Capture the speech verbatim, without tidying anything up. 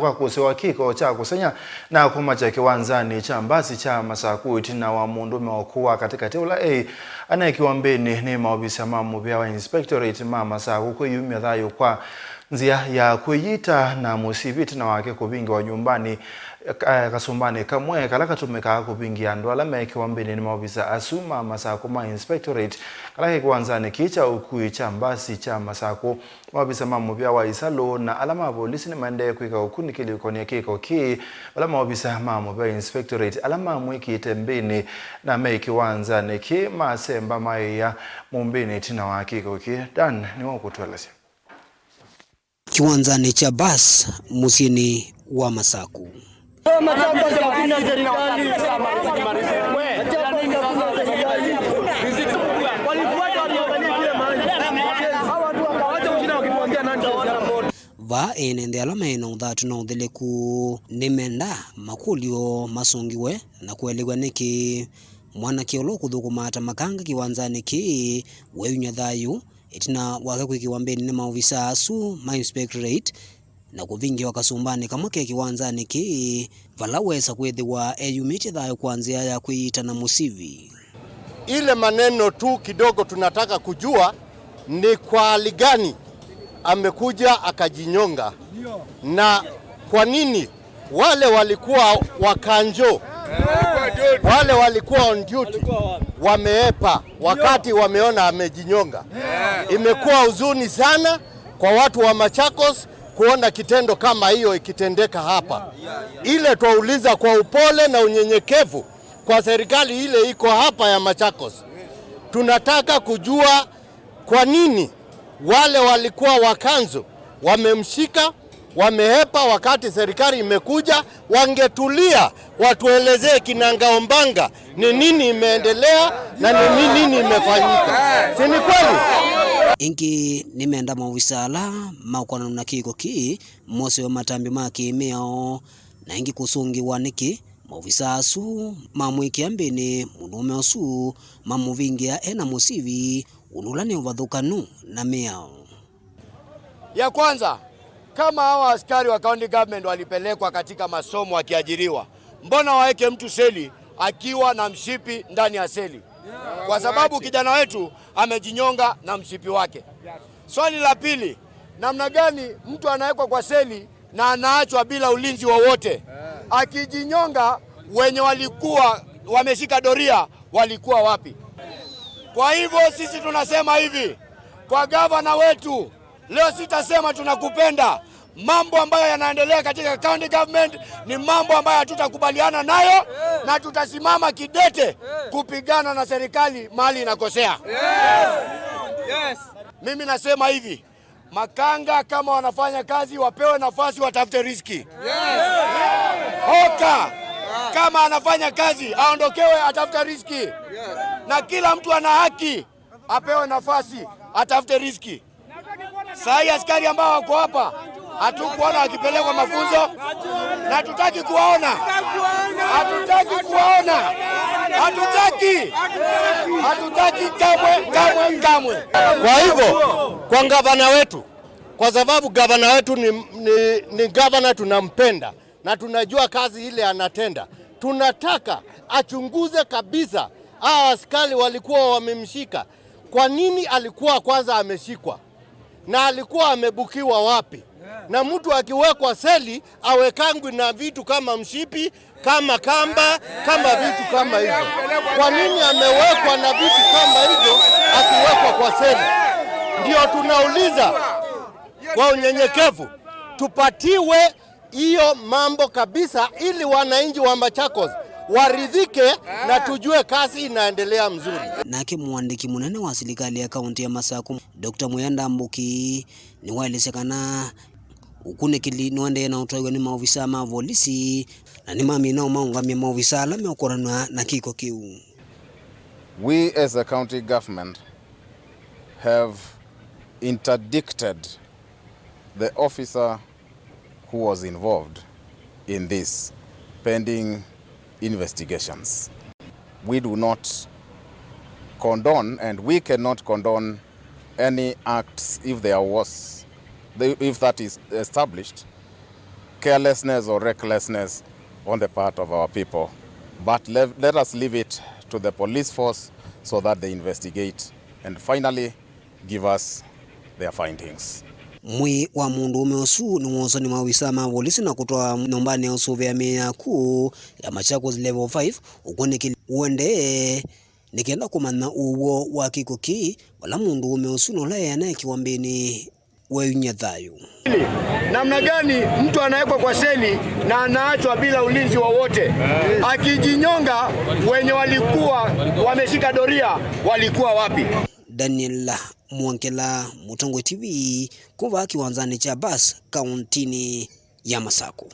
kwa kũsewa kĩko kya kũseng'a na kũmakya kĩwanzanĩ kya mbasi kya Masaku ĩtina wa mũndũũme ũkũũ wa katĩkatĩ ũla eĩ anekiwa mbĩnĩ nĩ maovisa ma mũvĩa wa inspectorate ma Masaku kwĩyumya thayũ kwa nzĩa ya kwĩyita na mũsivi ĩtina wake kũvingĩwa nyũmbanĩ, eh, kasũmbanĩ kamwe kala katũmĩkaa kũvingĩa andũ ala mekiwa mbĩnĩ nĩ maovisa asu ma Masaku ma inspectorate kala ke kĩwanzanĩ kĩĩ kya ũkui kya mbasi kya Masaku. Maovisa ma mũvĩa wa ĩsalũ na ala ma volisi nĩmaendee kwĩka ũkunĩkĩli ũkonia kĩko kĩĩ, vala maovisa ma mũvĩa wa inspectorate ala mamwĩkĩte mbĩnĩ na me kĩwanzanĩ kĩĩ masemba maĩĩa mũmbĩnĩ ĩtina wa kĩko kĩĩ. Dan nĩwe ũkũtũelesya. Kĩwanzanĩ kya bus mũsyĩnĩ wa Masaku. Machakos hakuna serikali. Machakos hakuna serikali. Walifuata waliangalia kule mahali. Hawa watu wakawacha kushinda wakituambia nonsense hapa. Vaa ene nthĩ ala me na ũthatu na ũtheleku nĩmenda makũlyo masũngĩwe na kũelew'a nĩkĩ mwanake ũla ũkũthũkũma ta makanga kĩwanzanĩ kĩĩ weeyumya thayũ ĩtina wake kwĩkĩwa mbĩnĩ nĩ maovisa asu ma inspectorate na kũvingĩwa kasũmbanĩ kamwe ke kĩwanzanĩ kĩĩ, vala wesa kwĩthĩwa eyumĩtye thayũ kwa nzĩa ya kwĩyita na mũsivi. Ile maneno tu kidogo tunataka kujua ni kwa hali gani amekuja akajinyonga, na kwa nini wale walikuwa wa kanjo, wale walikuwa on duty, wameepa wakati wameona amejinyonga. Imekuwa huzuni sana kwa watu wa Machakos kuona kitendo kama hiyo ikitendeka hapa. Ile twauliza kwa upole na unyenyekevu kwa serikali ile iko hapa ya Machakos, tunataka kujua kwa nini wale walikuwa wa kanzo wamemshika, wamehepa wakati serikali imekuja, wangetulia watuelezee kinagaubaga ni nini imeendelea na ni ni- nini imefanyika. Si ni kweli? Ĩngĩ nĩmenda maovisa ala maũkonanw'a na kĩko kĩĩ mosewe matambya ma kĩmĩao, na ĩngĩ kũsũngĩwa nĩkĩ maovisa asu mamwĩkĩa mbĩnĩ mũndũũme ũsu mamũvingĩa e na mũsivi, ũndũ ũla nĩ ũvathũkanu na mĩao. Ya kwanza, kama hawa askari wa county government walipelekwa katika masomo wakiajiriwa, mbona waweke mtu seli akiwa na mshipi ndani ya seli? Kwa sababu kijana wetu amejinyonga na mshipi wake. Swali la pili, namna gani mtu anawekwa kwa seli na anaachwa bila ulinzi wowote? Akijinyonga, wenye walikuwa wameshika doria walikuwa wapi? Kwa hivyo sisi tunasema hivi kwa gavana wetu, leo sitasema tunakupenda. Mambo ambayo yanaendelea katika county government ni mambo ambayo hatutakubaliana nayo, na tutasimama kidete kupigana na serikali mahali inakosea. Mimi nasema hivi, makanga kama wanafanya kazi wapewe nafasi, watafute riziki. Hoka kama anafanya kazi aondokewe, atafute riziki, na kila mtu ana haki apewe nafasi atafute riziki. Saa hii askari ambao wako hapa hatukuona wakipelekwa mafunzo, na hatutaki kuwaona, hatutaki kuwaona, hatutaki, hatutaki kamwe, kamwe, kamwe. Kwa hivyo, kwa gavana wetu, kwa sababu gavana wetu ni, ni, ni gavana tunampenda na tunajua kazi ile anatenda, tunataka achunguze kabisa hawa askari walikuwa wamemshika. Kwa nini alikuwa kwanza ameshikwa? Na alikuwa amebukiwa wapi? Na mtu akiwekwa seli awekangwi na vitu kama mshipi, kama kamba, kama vitu kama hivyo. Kwa nini amewekwa na vitu kama hivyo akiwekwa kwa seli? Ndio tunauliza kwa unyenyekevu, tupatiwe hiyo mambo kabisa, ili wananchi wa Machakos waridhike na tujue kazi inaendelea mzuri. Nake mũandĩki mũnene wa silikalĩ ya kaũntĩ ya Masaku, Doctor Mwĩa Ndambuki, nĩwaelesya kana ũkunĩkĩli nũendee na ũtwaĩwe nĩ maovisa ma volisi, na nĩmamina ũmaũngamya maovisa ala meũkonanw'a na kĩko kĩu. We as a county government have interdicted the officer who was involved in this pending investigations. We do not condone, and we cannot condone any acts if there was, if that is established, carelessness or recklessness on the part of our people. But le- let us leave it to the police force so that they investigate and finally give us their findings. Mwĩĩ wa mũndũũme ũsu nĩwooswa nĩ maovisaa ma volisi na kũtwawa nyũmbanĩ ya ũsũvĩa mĩĩ ya kũũ ya Machakos Level five, ũkw'o nĩ kĩla ũendee nĩ kenda kũmanya ũw'o wa kĩko kĩĩ, vala mũndũũme ũsu na ũla eana ekĩwa mbĩnĩ weew'e thayũ. Namna gani mtu anawekwa kwa seli na anaachwa bila ulinzi wowote? Akijinyonga, wenye walikuwa wameshika doria walikuwa wapi? Daniel Mwongela, Mũtongoi T V, kuma kĩwanzanĩ kya bus kauntinĩ ya Masakũ.